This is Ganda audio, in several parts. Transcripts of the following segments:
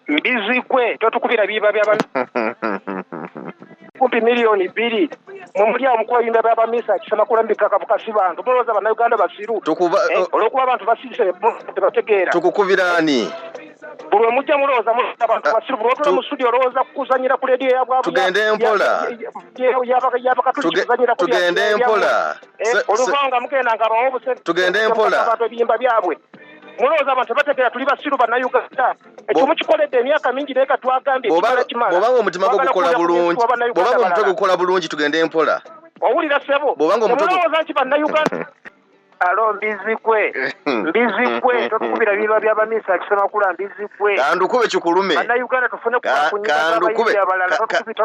Mbizi gwe, totukubira biba byaba kumpi 2 miliyoni. Mwe muli awo mukuba ebiyimba byabamisa kisemakula mbikakabukasi bantu mulowooza Bannayuganda basiru? Tukuba Olwokuba abantu basirise tebategeera. Tukukubira ani? Buli lwe mujja mulowooza abantu basiru. Buli lwotula mu studio olowooza kuzanyira ku rediyo yabwa Tugende mpola. Yabakatuliki kuzanyira ku Tugende mpola. Oluvanga mugenda nga abawa obusente Tugende mpola. Abantu ebiyimba byabwe mulowooza abantu tebategeera. Tuli basiru, Bannayuganda? Ekyo mukikoledde emyaka mingi, naye katwagambye Bw'oba ekimala kimala. Bw'obanga omutima gwo Twagala gukola kuwulira ku bulungi, music wa Bannayuganda bw'obanga omutwe balala. gukola bulungi, tugende mpola. Owulira, ssebo? Bw'obanga omutwe Temulowooza nti Bannayuganda. Alo, mbizi gwe, mbizi gwe, totukubira biba byabamisa kisemakula, mbizi gwe. Kandukube kikulume. Bannayuganda tufune kunyimba Kandukube z'abayimbi abalala.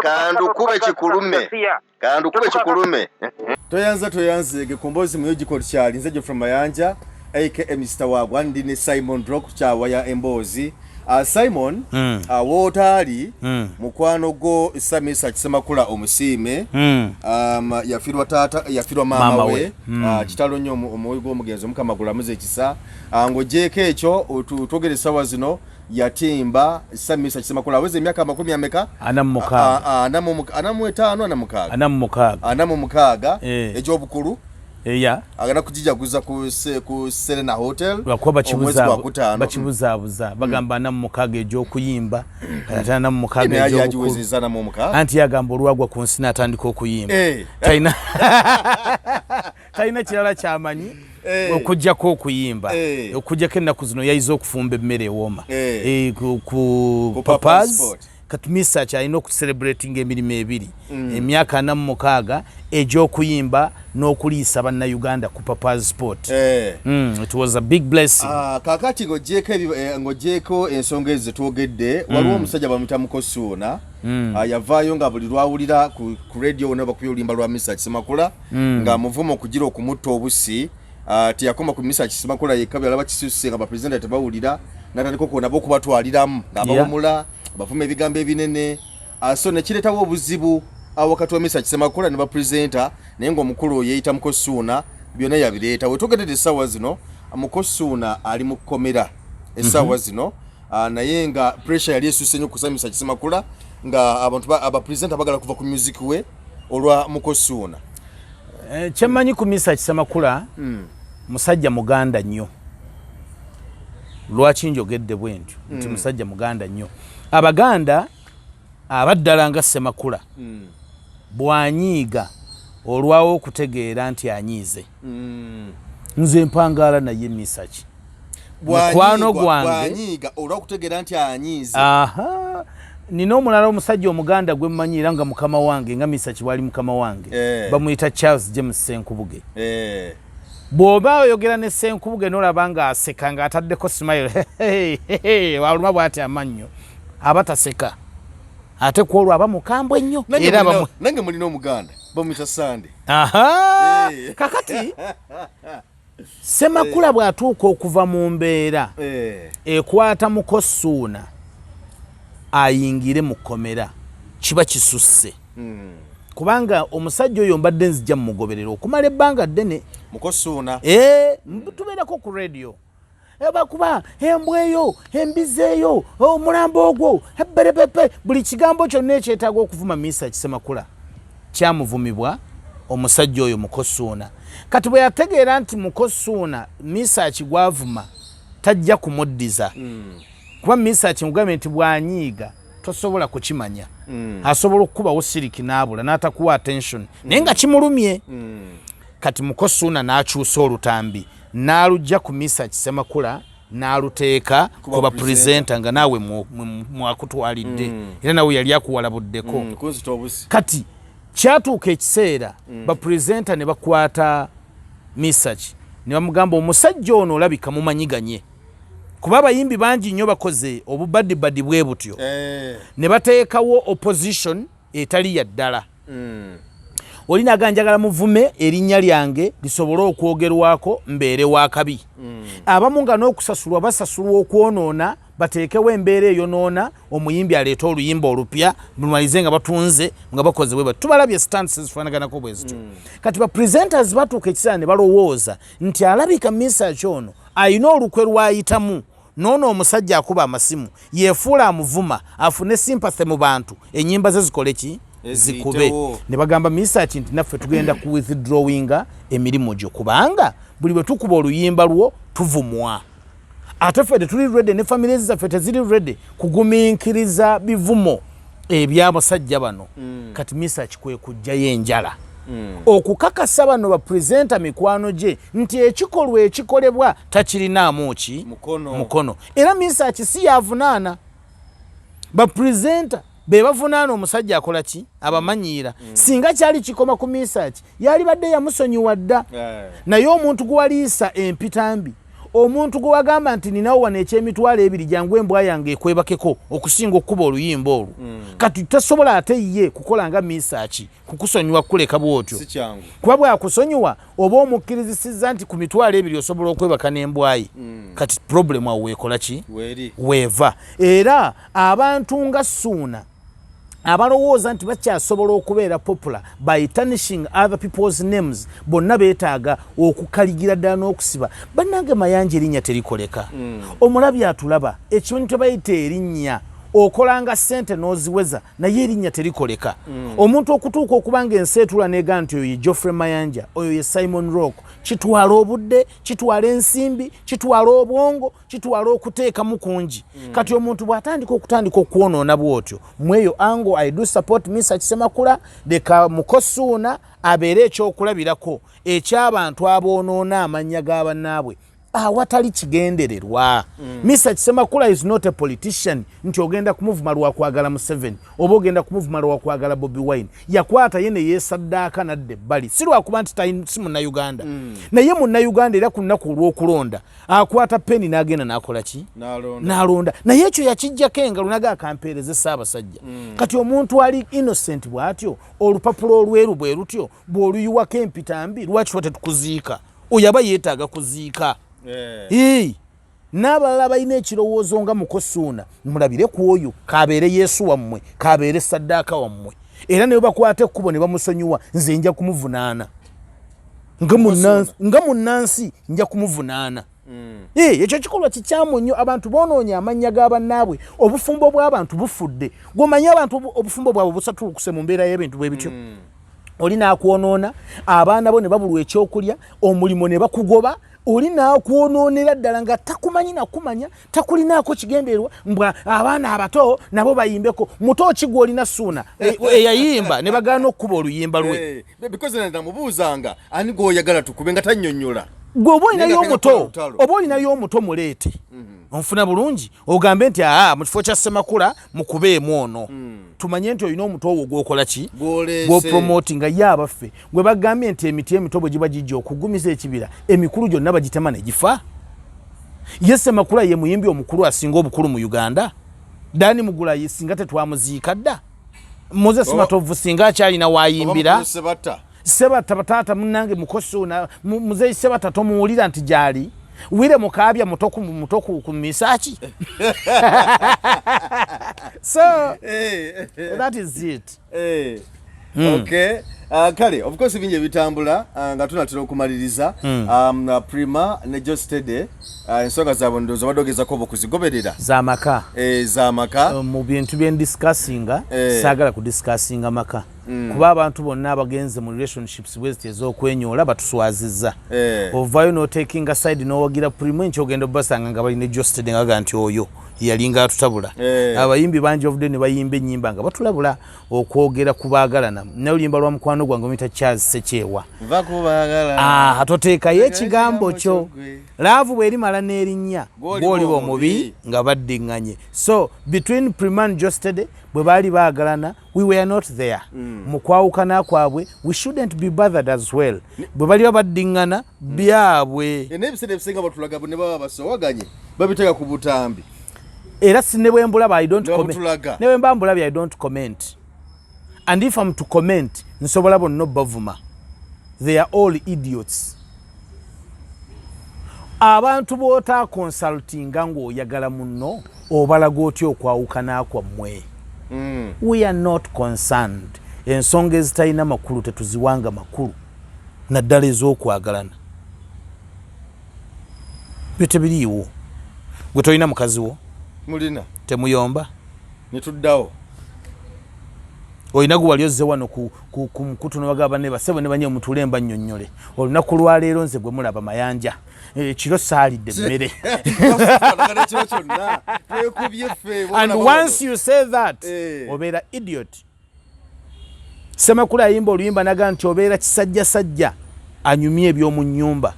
Kandukube kikulume. Kandukube kikulume. Toyanza, toyanzeege ku mboozi muyo giko tukyali. Nze Geoffrey Mayanja aka Mr Wagwa, ndi ne Simon Drok kyawaya emboozi. Simon, wootaali mukwano gwo Samisa Kisemakula omusiime yafirwa taata, yafirwa maama Maama we. we. Kitalo nnyo. Omwoyo gw'omugenzi Omukama gulamuza ekisa. Ng'ogyeko ekyo, twogera essaawa zino yatimba Samisa Kisemakula aweza emyaka amakumi ameka? 46. 45, 46. 46. 46. Egy'obukulu. Eya. Agenda kugijaguza ku Serena Hotel Lwakuba omwezi gwakutaano. Bakibuzaabuza, bagamba 46 egy'okuyimba, kati 46 Naye egy'obukulu. yagiwezezza 46. Anti yagamba olwagwa ku nsi n'atandika okuyimba. Talina kirala kyamanyi okugjako okuyimba. Okugjako ennaku zino yayize okufumba emmere ewooma. Ku Ku Papa's. Papa's Spot. Kati Misach alina okucelebratinga emirimu ebiri, emyaka 46 egy'okuyimba n'okuliisa Bannayuganda ku Papa's Spot. It was a big blessing. Ah, kaakati ng'ogyeko ensonga ezo zetwogedde, waliwo omusajja bamuyita Mukosuuna. Ah, yavaayo nga buli lwawulira ku radio wonna bakubye oluyimba lwa Misa Kisemakula ng'amuvuma okugira okumutta obusi. Ah, teyakoma ku Misa Kisemakula yekka, byalaba kisuse nga bapurezidenti tebawulira, natandika okwo nabo okubatwaliramu ng'abawemula, bavuma ebigambo ebinene. Ah, so nekireetawo obuzibu wakati wa Misa Kisemakula ne bapurezenta, naye ng'omukulu oyo yeeyita Mukosuuna byonna yabireeta. Wetwogerera essaawa zino, Mukosuuna ali mu kkomera essaawa zino. Ah, naye nga pressure yali esusse nnyo kusanyusa Kisemakula, nga abantu abapresenta bagala kuva ku music we olwa Mukosuuna. Kyemmanyi ku Misa Kisemakula, musajja muganda nnyo. Lwaki njogedde bwe ntyo nti musajja muganda nnyo? Abaganda abaddala nga Semakula, bw'anyiiga olwawo okutegeera nti anyiize. Nze mpangaala naye Misaki mukwano gwange. Bwanyiiga olwakutegeera nti anyiize. Aha, nina omulala omusajja omuganda gwe mmanyi era nga mukama wange nga Misaki bwali mukama wange. Bamuyita Charles James Senkubuge. Bw'oba oyogera ne Senkubuge nolaba ng'aseka ng'ataddeko smile, aluma bw'ati amannyo, aba taseka, ate ku olwo aba mukambwe nnyo. Nange Era nange mulina omuganda bamuyita Sande. Aha. Kakati Semakula bw'atuuka okuva mu mbeera ekwata Mukosuuna ayingire mu kkomera, kiba kisusse, kubanga omusajja oyo mbadde nzija mumugoberera okumala ebbanga ddene. Mukosuuna. Tubeerako ku radio, bakuba embwa eyo, embizi eyo, omulambo ogwo, ebberepepe, buli kigambo kyonna ekyetaaga okuvuma Misa Kisemakula kyamuvumibwa omusajja oyo Mukosuuna. Kati bwe yategeera nti Mukosuuna Misaki gwavuma tajja kumuddiza, kuba Misaki nkugambye nti bw'anyiiga tosobola kukimanya, asobola okukubawo siriki n'abula n'atakuwa attention, naye nga kimulumye. Kati Mukosuuna n'akyusa olutambi n'alujja ku Misa Kisemakula n'aluteeka Ku ku ba bapresenta, nga naawe mwakutwalidde, era nawe yali akuwalabuddeko. Kunzita obusi. Kati kyatuuka ekiseera bapresenta ne bakwata Misaki ne bamugamba, "Omusajja ono olabika mumanyiganye, kuba abayimbi bangi nnyo bakoze obubadibadi bwe butyo ne bateekawo opposition etali ya ddala." Oli naga, "Njagala muvume erinnya lyange lisobole okwogerwako mbeere wakabi." Abamu nga n'okusasulwa basasulwa okwonoona, bateekewo embeera eyonoona omuyimbi aleete oluyimba olupya lumalize nga batunze nga bakoze bwe bati. Tubalabye stunts ezifaanaganako bwe zityo. Kati ba presenters batuuka ekiseera ne balowooza nti alabika Misach ono alina olukwe lwayitamu. Noono omusajja akuba amasimu yefuula amuvuma afune sympathy mu bantu, ennyimba ze zikole ki? Zikube. Ne bagamba Misaki nti naffe tugenda ku withdrawinga emirimu gyo, kubanga buli bwe tukuba oluyimba lwo tuvumwa, ate ffe tetuli ready ne families zaffe teziri ready kugumiikiriza bivumo ebyabasajja bano. Kati Misaki kwe kujjayo enjala okukakasa bano bapresenter mikwano gye nti ekikolwa ekikolebwa takirinaamu ki? Mukono. Mukono. Era Misaki si yavunaana, bapresenter be bavunaana omusajja akola ki? Abamanyiira. Singa kyali kikoma ku Misaki, yali badde yamusonyiwa dda. Naye omuntu gwe waliisa empitambi, omuntu gwe wagamba nti ninawo wano eky'emitwalo 2, jangu embwa yange ekwebakeko okusinga okukuba oluyimba olwo, kati tasobola ate ye kukola nga Misaki kukusonyiwa kukuleka bwotyo. Si kyangu. Kuba bwakusonyiwa oba omukkirizisizza nti ku 20,000 osobola okwebaka n'embwayi. Kati problem awo weekola ki? Weeri. Weeva. Era abantu nga Suuna abalowooza nti bakyasobola okubeera popular by tarnishing other people's names, bonna beetaaga okukaligira ddala n'okusiba. Bannange, Mayanja, erinnya terikoleka. Omulabi atulaba ekimanyi tebayita erinnya, okolanga ssente n'oziweza, naye erinnya terikoleka. Omuntu okutuuka okuba nga ensi etula nega nti oyo ye Geoffrey Mayanja, oyo ye Simon Rock, kitwala obudde, kitwala ensimbi, kitwala obwongo, kitwala okuteekamu kungi. Kati omuntu bw'atandika okutandika okwonoona bw'otyo mweyo ango, I do support Misa Kisemakula. Leka Mukosuuna abeere ekyokulabirako eky'abantu aboonoona amannya g'abannaabwe awatali kigendererwa. Mr Kisemakula is not a politician nti ogenda kumuvuma lwakwagala Museveni oba ogenda kumuvuma lwakwagala Bobi Wine. Yakwata ye ne yeesaddaaka nadda ebbali, si lwakuba nti si Munnayuganda, naye Munnayuganda. Era ku lunaku olw'okulonda akwata peni n'agenda n'akola ki? N'alonda. Naye ekyo yakijjako engalo naga akampeereze Ssaabasajja. Kati omuntu ali innocent bw'atyo, olupapula olweru bwe lutyo bw'oluyiwako empitambi, lwaki tuba tetukuziika? Oyo aba yeetaaga kuziika. N'abalala balina ekirowoozo nga Mukosuuna, mulabire ku oyo, kabeere Yesu wammwe, kabeere saddaaka wammwe. Era ne bakwata ekkubo ne bamusonyiwa, nze nja kumuvunaana nga munnansi, nja kumuvunaana. Ekyo kikolwa kikyamu nnyo. Abantu boonoonya amannya ga bannaabwe, obufumbo bw'abantu bufudde. Gwomanyi abantu obufumbo bwabwe busatulukuse mu mbeera y'ebintu bwe bityo. Oli n'akwonoona, abaana bo ne babulwa ekyokulya, omulimu ne bakugoba. Oli n'akwonoonera ddala nga takumanyi nakumanya, takulinaako kigendererwa, mbwa abaana abato nabo bayimbeko. Muto ki gw'olina, Suuna, eyayimba ne bagaana okukuba oluyimba lwe? Because namubuuzanga ani gwoyagala tukube nga tannyonnyola. Gwe oba olinayo omuto, oba olinayo omuto, muleete. Onfuna bulungi? Ogambe nti aa, mu kifo kya Semakula mukubeemu ono. Tumanye nti olina omuto owo gwokola ki? Gwopromotinga. Ye abaffe, gwe bagambye nti emiti emito bwe giba gijja okugumiza ekibira, emikulu gyonna bagitema ne gifa. Ye Semakula ye muyimbi omukulu asinga obukulu mu Uganda? Dani Mugula singa tetwamuziika dda? Moses Matovu singa akyalina wayimbira? Sebata bataata munange Mukosuuna, muzeyi Sebata tomuwulira nti gyali wire mukabya muto ku Misaki. So that is it. Okay. Kale of course bingi ebitambula, nga tunatera okumaliriza, Prima ne Jostede, ensonga zaabwe ndowooza badde ogezako oba okuzigoberera. Zamaka. Zamaka. Mu bintu byendiscussinga, saagala kudiscussinga maka, kuba abantu bonna abagenze mu relationships bweziti ez'okwenyoola batuswazizza. Ovaayo n'otakinga side n'owagira Primo, enkya ogenda obasanga nga balina Jostede, nga baga nti oyo yalinga atutabula. Abayimbi bangi ovudde ne bayimba ennyimba nga batulabula okwogera ku baagalana. Naye oluyimba lwa mukwano gwange omuyita Charles Sekyewa, toteekayo ekigambo kyo. Love bw'erimala n'erinnya, gw'oliba omubi nga baddiŋŋanye. So between Prima and Jostede, bwe baali baagalana, we were not there. Mu kwawukana kwabwe we shouldn't be bothered as well. Bwe baliba baddiŋŋana, byabwe. N'ebiseera ebisinga batulaga ne baba basowaganye, babiteeka ku butambi. Era si ne bwe mbulaba, I don't comment. Ne bwe mba mbulabye, I don't comment, and if I'm to comment, nsobola bonna obbavuma. They are all idiots. Abantu bw'otaaconsultinga ng'oyagala munno, obalaga otya okwawukana kwammwe? We are not concerned. Ensonga ezitalina makulu tetuziwanga makulu, naddala ez'okwagalana. Byo tebiriiwo. Gwe tolina mukazi wo? Mulina. Temuyomba? Netuddawo. Olina gwe wali ozze wano ku mukutu nobagamba ne basebo ne banye mutuule mbannyonnyole olunaku lwaleero, nze gwe mulaba Mayanja, ekiro saalidde emmere. Ekiro kyonna twekubye ffe. And once you say that, obeera idiot. Semakula ayimba oluyimba naga nti obeera kisajjasajja anyumye ebyomu nnyumba,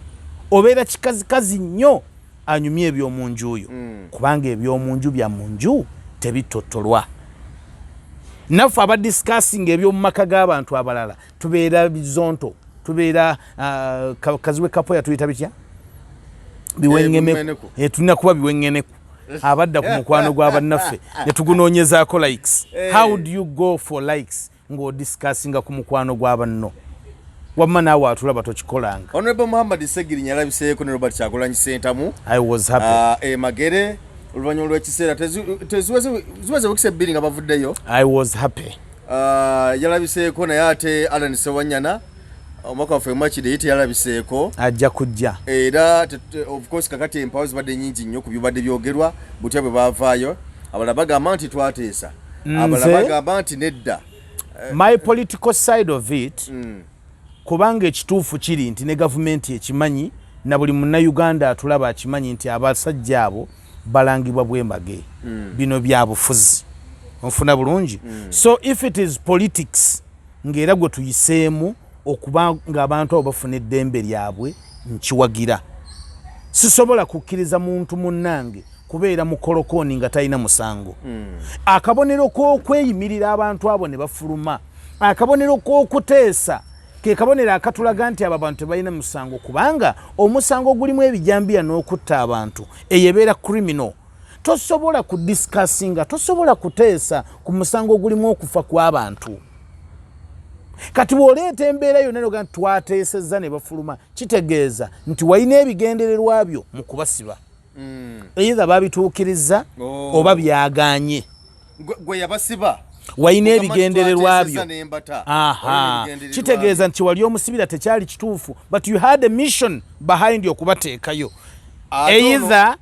obeera kikazikazi nnyo anyumye ebyomu nju yo, kubanga ebyomu nju bya mu nju tebitottolwa. Naffe abadiscussinga ebyomu maka g'abantu abalala tubeera bizonto, tubeera kaziwe kapoya, tuyita bitya? Biwengemeku. Biwengeneku. Tulina kuba biwengeneku abadda ku mukwano gw'abannaffe ne tugunoonyezaako likes. How do you go for likes ng'odiscussinga ku mukwano gw'abanno? Wamma naawe atulaba tokikolanga. Honorable Muhammad Segirinya yalabiseeko ne Robert Kyagulanyi Sentamu. I was happy. E Magere oluvannyuma lw'ekiseera ziweze wiiki 2 nga bavuddeyo. I was happy. Yalabiseeko naye ate Alan Sewanyana, omwaka waffe Makide, ye teyalabiseeko. Ajja kujja. Era of course kakati empawo zibadde nyingi nnyo ku bibadde byogerwa butya bwe baavaayo. Abalala bagamba nti twateesa, abalala bagamba nti nedda. My political side of it, kubanga ekituufu kiri nti ne gavumenti ekimanyi na buli munnayuganda atulaba akimanyi nti abasajja abo balangibwa bwemage, bino bya bufuzi, onfuna bulungi? So if it is politics, ng'era gwe tuyiseemu okuba ng'abantu abo bafuna eddembe lyabwe, nkiwagira. Sisobola kukkiriza muntu munnange kubeera mu kolokooni nga talina musango. Akabonero k'okweyimirira abantu abo ne bafuluma, akabonero k'okuteesa, ke kabonero akatulaga nti abo abantu tebalina musango, kubanga omusango ogulimu ebijambiya n'okutta abantu, eyo ebeera criminal. Tosobola kudiscussinga, tosobola kuteesa ku musango ogulimu okufa kw'abantu. Kati bw'oleeta embeera yonna noga nti twateesezza ne bafuluma, kitegeeza nti walina ebigendererwa byo mu kubasiba, either babituukiriza oba byaganye. Gwe yabasiba. Walina Mugamba nti ebigendererwa twateesezza byo. n'embata. Aha. Walina ebigendererwa Kitegeeza byo. nti wali omusibira tekyali kituufu, but you had a mission behind okubateekayo. Ate ono- Either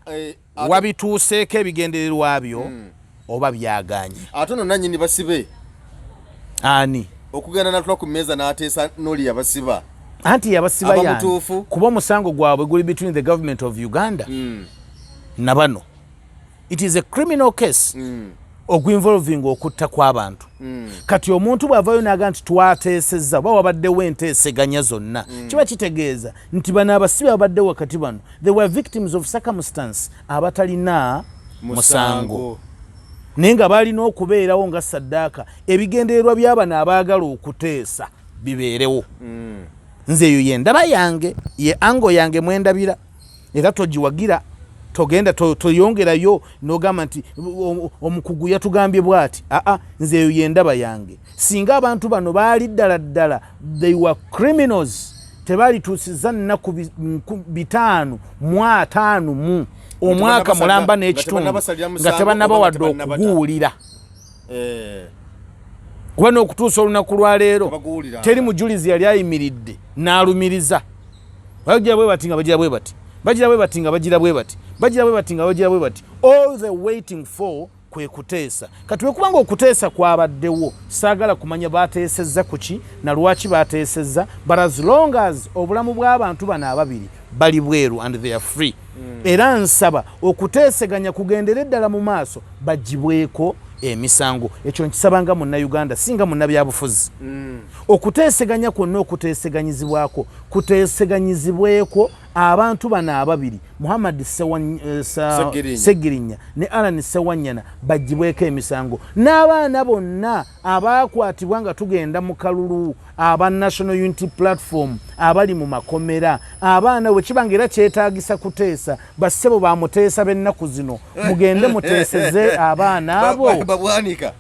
wabituuseeko ebigendererwa byo oba byaganye. Ate ono nannyini basibe Ani? Okugenda natula ku mmeeza n'ateesa n'oli yabasiba. Anti yabasiba Aba yani mutuufu. Kuba omusango gwabwe guli between the government of Uganda na bano. It is a criminal case oguinvolving okutta kw'abantu. Kati omuntu bw'avaayo n'aga nti twateesezza oba wabaddewo enteeseganya zonna, kiba kitegeeza nti bano abasibe babadde wakati bano, they were victims of circumstance, abatalina musango naye nga balina okubeerawo nga saddaaka ebigendererwa by'abano abaagala okuteesa bibeerewo. Nze eyo yendaba yange, ye angle yange mwendabira, era togiwagira, togenda toyongerayo nogamba nti omukugu yatugambye bwati. Aa, nze eyo yendaba yange. Singa abantu bano baali ddala ddala they were criminals, tebalituusiza nnaku 550 omwaka mulamba nga n'ekitundu tebannabasalira nga musango tebannabawadde oba nga tebannabata. okuguwulira, kuba n'okutuusa olunaku lwaleero Tebaguwuliranga. teri mujulizi yali ayimiridde n'alumiriza. Bagira bwe bati nga bagira bwe bati, bagira bwe bati nga bagira bwe bati, bagira bwe bati nga bagira bwe bati, all the waiting for kwe kuteesa. Kati wekubanga okuteesa kwabaddewo, saagala kumanya bateesezza kuki na lwaki bateesezza, but as long as obulamu bw'abantu bano ababiri bali bweru and they are free, era nsaba okuteeseganya kugendere ddala mu maaso, bagibweko emisango. Ekyo nkisabanga munnayuganda, singa munnabyabufuzi. Okuteeseganya kwonna okuteeseganyizibwako kuteeseganyizibweko abantu bano ababiri, Muhammad Segirinya. Segirinya ne Alan Sewanyana, bagibweko emisango n'abaana bonna abakwatibwa nga tugenda mu kalulu, aba National Unity Platform abali mu makomera. Abaana bwe kiba nga era kyetaagisa kuteesa, bassebo bamuteesa b'ennaku zino, mugende muteeseze abaana abo. Babwanika.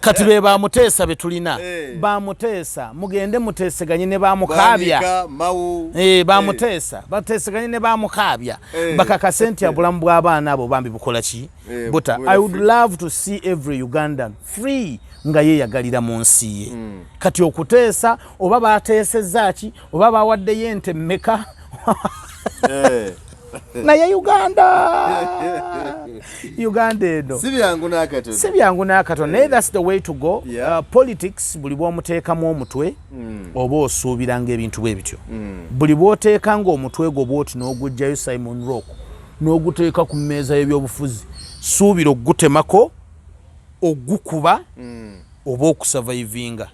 Kati be bamuteesa be tulina. Eh. Bamuteesa mugende muteeseganye ne bamukaabya. Bwanika, Mawu. Bamuteesa bateeseganye ne bamukaabya, bakakase nti obulamu bw'abaana abo bambi bukola ki? Buta. Bubeera I would free. love to see every Ugandan free nga yeeyagalira mu nsi ye. Kati okuteesa oba bateesezza ki oba bawaddeyo ente mmeka. Naye Uganda, Uganda eno si byangu n'akatono. Si byangu n'akatono, naye that's the way to go. Politics, buli bw'omuteekamu omutwe, oba osuubiranga ebintu bwe bityo. Buli bw'oteekanga omutwe gwo bwoti n'oguggyayo, Simon Rock, n'oguteeka ku mmeeza y'ebyobufuzi, suubira ogutemako, ogukuba oba okusurvivinga.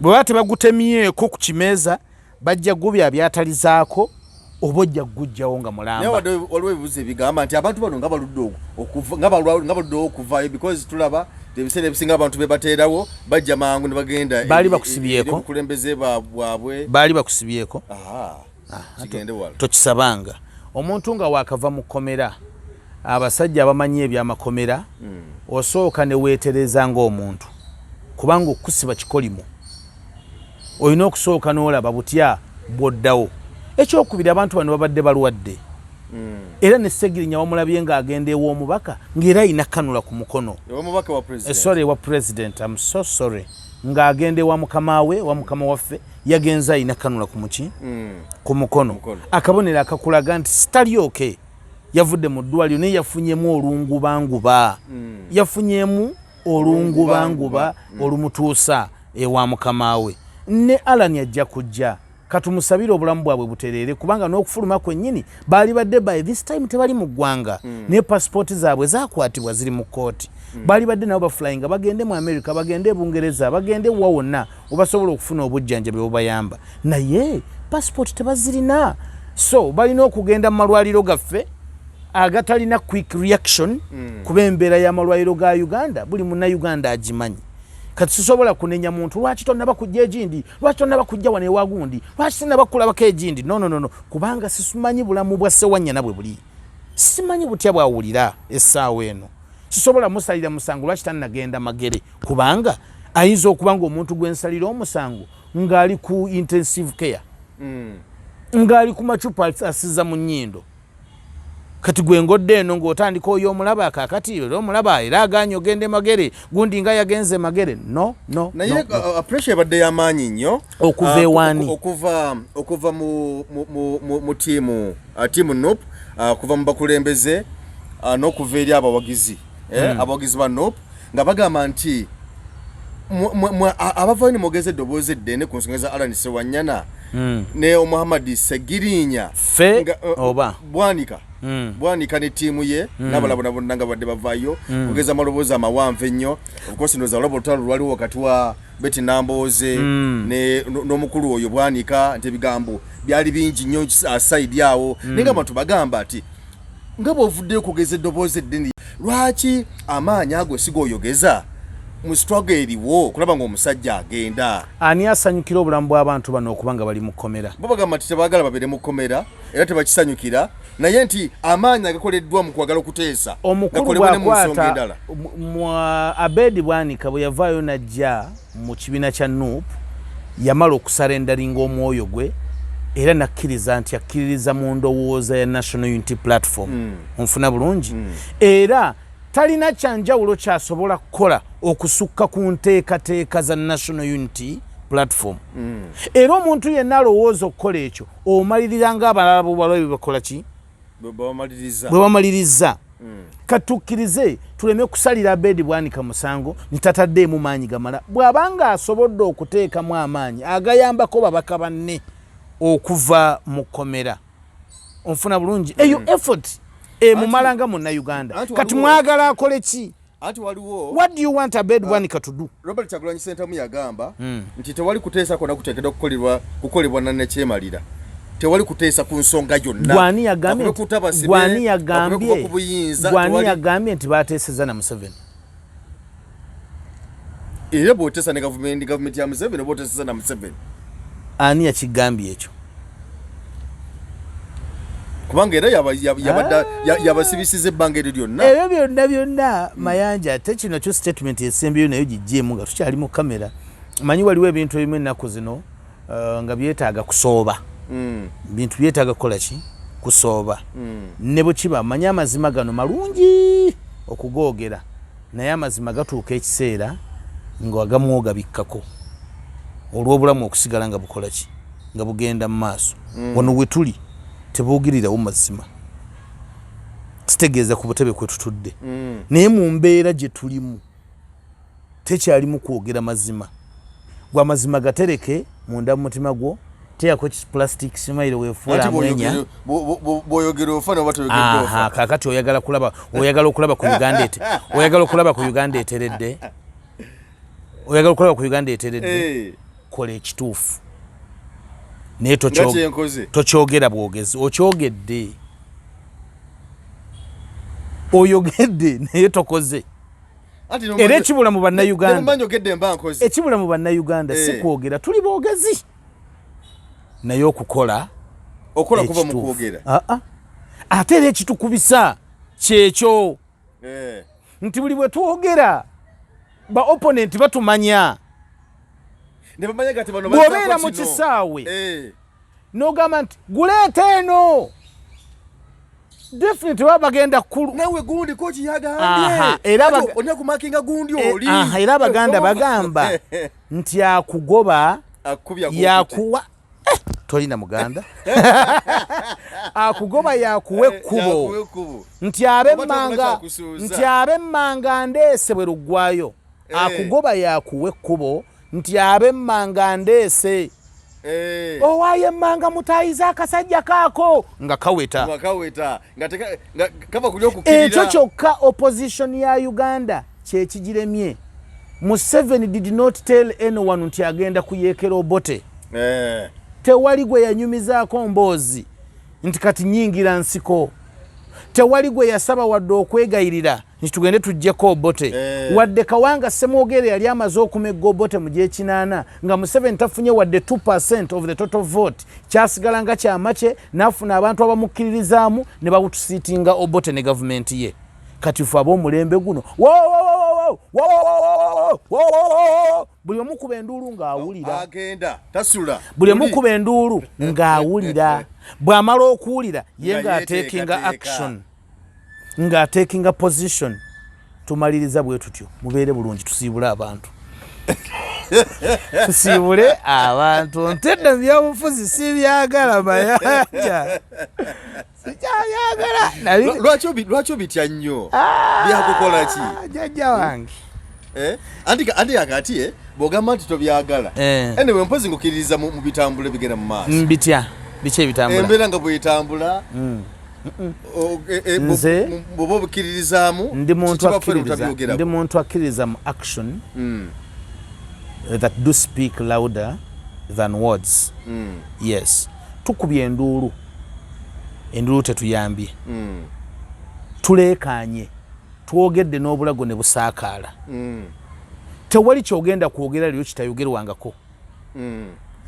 Bwe baba tebagutemyeko ku kimeeza, bajja gubya byatalizaako oba ojja kugugjawo nga Naye mulamba. Wadde waliwo ebibuzo ebigamba nti abantu bano nga baludde nga baluddewo okuvaayo, because tulaba nti ebiseera ebisinga abantu be bateerawo bajja mangu ne bagenda Baali bakusibyeko? Eri obukulembeze bwabwe. Baali bakusibyeko? Aha, kigende wala. Tokisabanga omuntu nga wakava mu kkomera. Abasajja abamanyi ebyamakomera, osooka ne weetereza ng'omuntu, kubanga okukusiba kikolimo. Olina okusooka n'olaba butya bw'oddawo. Ekyokubiri, abantu bano babadde balwadde, era ne Segirinya wamulabye ng'agenda ew'omubaka ng'era ayina kanula ku mukono. Omubaka wa president. Sorry, wa president, I'm so sorry. Ng'agenda ewa mukama we, wa mukama waffe, yagenze ayina kanula ku muki, ku mukono. Mukono. Akabonero akakulaga nti sitali okay. Yavudde mu ddwaliro, naye yafunyemu olungubanguba, yafunyemu olungubanguba olumutuusa ewa mukama we. Ne Alan ajja kujja, katumusabire obulamu bwabwe butereere, kubanga n'okufuluma kwennyini baali badde by this time tebali mu ggwanga, naye pasipooti zaabwe zakwatibwa, ziri mu kkooti. Baali badde nabo baflyinga bagende mu America, bagende e Bungereza, bagende wa wonna obasobola okufuna obujjanjabi obubayamba, naye pasipooti tebazirina, so balina okugenda mu malwaliro gaffe agatalina quick reaction, kuba embeera y'amalwaliro ga Uganda buli munnauganda agimanyi. Kati sisobola kunenya muntu, lwaki tonnaba kujja egindi, lwaki tonnaba kujja wano ewagundi, lwaki sinaba kulabako egindi? No, no, no, no, kubanga simanyi bulamu bwa Sewanyana bwe buli, simanyi butya bwawulira essaawa eno. Sisobola musalira musango lwaki tannagenda Magere, kubanga ayinza okuba nga omuntu gwensalira omusango ng'ali ku intensive care, ng'ali ku macupa asiza mu nnyindo. Kati gwe ngodde eno ng'otandika oyo omulaba kakati era omulaba era aganye ogende Magere, gundi nga yagenze Magere. No, no. Naye No, no. Pressure ebadde y'amaanyi nnyo. Okuva ewaani? Okuva mu tiimu NUP, okuva mu bakulembeze, n'okuva eri abawagizi, abawagizi ba NUP, nga bagamba nti abavaayo ne mwogeza eddoboozi eddene ku nsonga za Alan Sewanyana ne Muhammad Segirinya. Ffe oba? Bwanika. Bwanika ne ttiimu ye n'abalala bonna bonna nga badde bavaayo kugeza amaloboozi amawanvu ennyo. Of course, ndowooza olaba olutalo lwaliwo wakati wa Betty Nambooze n'omukulu oyo Bwanika, nti ebigambo byali bingi nnyo aside awo, naye nga abantu bagamba nti nga bw'ovuddeyo okugeza eddoboozi eddene, lwaki amaanyi ago si g'oyogeza mu struggle eriwo okulaba ng'omusajja agenda? Ani asanyukira obulamu bw'abantu bano okuba nga bali mu kkomera? Bo bagamba nti tebaagala babeere mu kkomera era tebakisanyukira, naye nti amaanyi agakoleddwa mu kwagala okuteesa omukulu gakolebwe ne mu nsonga bwakwata endala. Abedi Bwanika bwe yavaayo najja mu kibiina kya NUP, yamala okusurrenderinga omwoyo gwe era nakkiriza nti akkiririza mu ndowooza ya National Unity Platform. Onfuna bulungi? Era talina kyanjawulo kyasobola kukola okusukka ku nteekateeka za National Unity Platform. Era omuntu yenna alowooza okukola ekyo, omalirira ng'abalala bwebala byebakola ki? Bwe bamaliriza. Bwe bamaliriza. Katukkirize tuleme kusalira Abedi Bwanika musango ntitataddeemu maanyi gamala. Bw'abanga asobodde okuteekamu amaanyi agayambako babaka banne okuva mu kkomera, onfuna bulungi, eyo effort emumala nga munnayuganda. Anti Kati mwagala akole ki? Anti waliwo What do you want Abed Bwanika to do? Robert Kyagulanyi Ssentamu yagamba nti tewali kuteesa kwonna kuteekeddwa kukolebwa nannakyemalira, tewali kuteesa ku nsonga yonna. Gwani yagambye Bakube kuta basibe, gwani bakube kuva yagambye ku buyinza, gwani yagambye nti bateeseza na Museveni? Era bw'oteesa ne gavumenti ya Museveni oba oteeseza na Museveni. Ani yakigambye ekyo? Kubanga era yabasibisiza ebbanga eryo lyonna. Ebyo byonna byonna, Mayanja, ate kino kyo statement esembyeyo nayo gijjeemu nga tukyali mu kamera. Manyi waliwo ebintu ebimu ennaku zino nga byetaaga kusooba. Bintu byetaaga kukola ki? Kusooba. Ne bwe kiba manyi amazima gano malungi okugoogera, naye amazima gatuuka ekiseera nga agamu ogabikkako olw'obulamu okusigala nga bukola ki, nga bugenda mu maaso. Wano we tuli. Teboogirirawo mazima, kitegeeza ku butebe kwe tutudde, naye mu mbeera gye tulimu tekyalimu kwogera mazima. Gwe amazima gatereke munda mu mutima gwo, teekako plastic smile, weefuula Anti amwenya. Bw'oyogera ofa noba toyogedde ofa. Kakati oyagala kulaba, oyagala okulaba ku Uganda ete, oyagala okulaba ku Uganda eteredde, oyagala okulaba ku Uganda eteredde. Kola ekituufu, naye Nga kyenkoze. Tokyogera bwogezi. Okyogedde, oyogedde, naye tokoze. Anti Era ekibula mu Bannayuganda, nemba njogedde mba nkoze. Ekibula mu Bannayuganda si kwogera. Tuli boogezi, naye okukola Okola kuva mu ekituufu. kwogera. Ah, ah. Ate era ekitukubisa kyekyo nti buli bwe twogera, ba opponent batumanya. Ne bamanya gati bano Bw'obeera bazzaako mu kino. kisaawe n'ogamba nti guleeta eno, definitely baba bagenda kulu Nawe gundi koki Aha, yagambye era Ate olina kumakinga gundi oli. Aha, era Abaganda bagamba nti akugoba Akubya ku yakuwa. Tolina muganda akugoba yakuwa ekkubo. Yakuwa ekkubo. Nti ab'emmanga Oba tokola kyakusuuza. Nti ab'emmanga ndeese bwe luggwayo. Akugoba yakuwa ekkubo, nti ab'emmanga ndeese. Owaayo emmanga mutayiza akasajja kaako nga kaweta. Nga kaweta, nga nga kava kuli okukirira. Ekyo kyokka opposition ya Uganda kyekigiremye. Museveni did not tell anyone nti agenda kuyeekera Obote. Tewali gwe yanyumizaako mboozi nti kati nyingira nsiko. Tewali gwe yasaba wadde okwegayirira nti tugende tuggyeko Obote. Wadde Kawanga Semwogere yali amaze okumegga Obote mu gyekinaana nga Museveni tafunye wadde 2 of the total vote, kyasigala nga kyama kye, n'afuna abantu abamukkiririzaamu ne bawutusiitinga Obote ne gavumenti ye. Kati fe ab'omulembe guno, wo, wo, wo, wo, wo, wo, wo, wo, wo, wo, buli omukuba enduulu ng'awulira. Agenda tasula. Buli omukuba enduulu ng'awulira. Bw'amala okuwulira ye Nga ng'atekinga yeteekateeka. action, ng'atekinga position. Tumaliriza bwe tutyo. Mubeere bulungi, tusiibule abantu, tusiibule abantu. Ntedde mu byobufuzi sibyagala, Mayanja, sikyabyagala. Lwaki obitya nnyo? Byakukola ki? Ah, jjajja wange. Eh? Anti akati bw'ogamba nti tobyagala. Anyway, mpozi ng'okkiririza mu bitambula ebigenda mu maaso. Mbitya biki ebitambula? Embeera nga bwetambula. Nze- Bw'oba obukkiririzaamu, Ndi muntu kiba ffe akkiririza, otabyogerako. ndi muntu akkiririza mu action that do speak louder than words. Yes, tukubye enduulu, enduulu tetuyambye. Tuleekaanye, twogedde n'obulago ne busaakaala. Tewali kyogenda kwogera leero kitayogerwangako.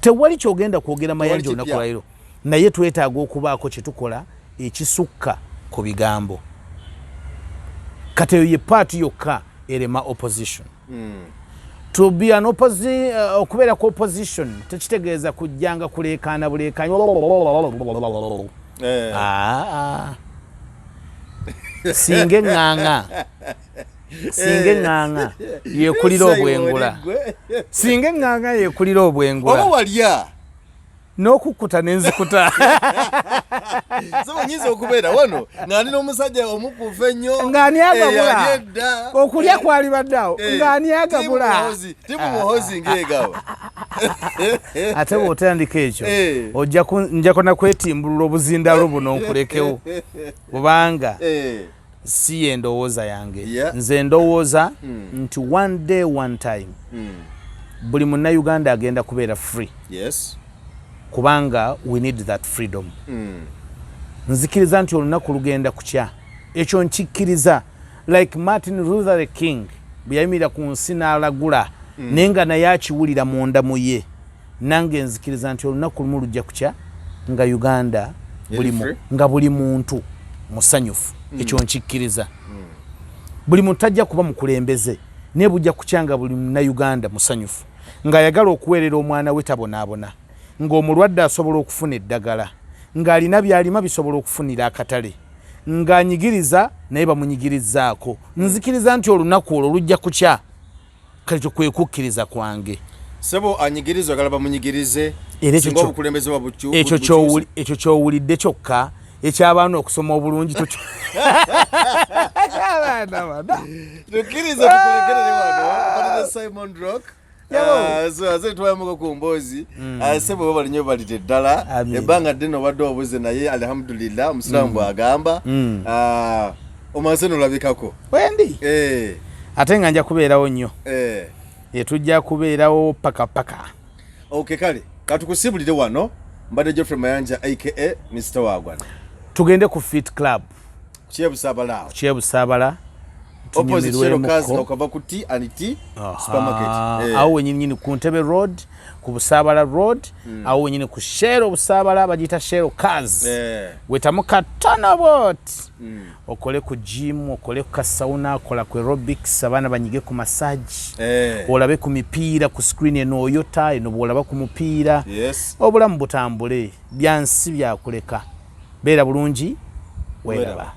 Tewali kyogenda kwogera, Mayanja, kipya. olunaku lwaleero. Naye twetaaga okubaako kyetukola ekisukka ku bigambo. Kati eyo ye part yokka erema opposition. To be an okubeera ku opposition tekitegeeza kujjanga kuleekaana buleekaanyi. Ah, ah. Singa eŋŋaŋa, singa eŋŋaŋa yekulira obwengula, singa eŋŋaŋa yekulira obwengula. Oba walya. N'okukkuta n'enzikuta. So nyinza okubeera wano nga ndi n'omusajja omukuufu ennyo. Ng'ani agabula? Yali edda. Okulya kwali baddeawo. Ng'ani agabula? Timu Muhozi ng'egaba. Ate bw'otandika ekyo, ojja nja kona kwetimbulula obuzindaalo buno nkulekewo, kubanga si ye ndowooza yange. Nze ndowooza nti one day, one time, buli Munnayuganda agenda kubeera free, kubanga we need that freedom. Nzikiriza nti olunaku lugenda kukya. Ekyo nkikkiriza, like Martin Luther King bwe yayimirira ku nsi n'alagula, naye nga naye akiwulira munda mu ye. Nange nzikiriza nti olunaku lumu lujja kukya nga Uganda buli free? nga buli muntu musanyufu. Ekyo nkikkiriza. Buli muntu tajja kuba mukulembeze, naye bujja kukya nga buli Munnayuganda musanyufu, ng'ayagala okuweerera omwana we tabonaabona, ng'omulwadde asobola okufuna eddagala, ng'alina byalima bisobola okufunira akatale, ng'anyigiriza naye bamunyigirizaako. Nzikiriza nti olunaku olwo lujja kukya. Kale kyo kwe kukkiriza kwange. Sebo anyigiriza, oyagala bamunyigirize. Era ekyo Singa obukulembeze ekyo bukyusa. Ekyo kyowulidde kyokka ekyabaana okusoma obulungi abaana bana. Tukkirize tukulekerere wano. Badde Simon Rock. Yabo. Ah, so ate twayamuko ku mboozi. Ah, sebo webale nnyo, balite ddala. Amin. Ebbanga ddene obadde obuze, naye alhamdulillah, omusiraamu bw'agamba. Ah, omaze nolabikako. Wendi. Ate nga nja kubeerawo nnyo. Tujja kubeerawo paka paka. Okay, kale katukusibulire wano. Mbadde Geoffrey Mayanja aka Mr Wagwana. Tugende ku Fit Club. Kyebusaabala awo. Kyebusaabala. Opposite Shell Cars, Tunyumirwemuko. okava ku T and T Supermarket. Awo wenyininyini ku Ntebe Road, ku Busaabala Road, awo wenyini ku Shell Obusaabala, bagiyita Shell Cars. Wetamu katono bwoti, okole ku gym, okole ku ka sauna, kola ku aerobics, abaana banyige ku massage, olabe ku mipiira ku screen eno, oyota eno bwolaba ku mupiira. Obulamu butambule, byansi byakuleka, beera bulungi, weeraba. Weeraba.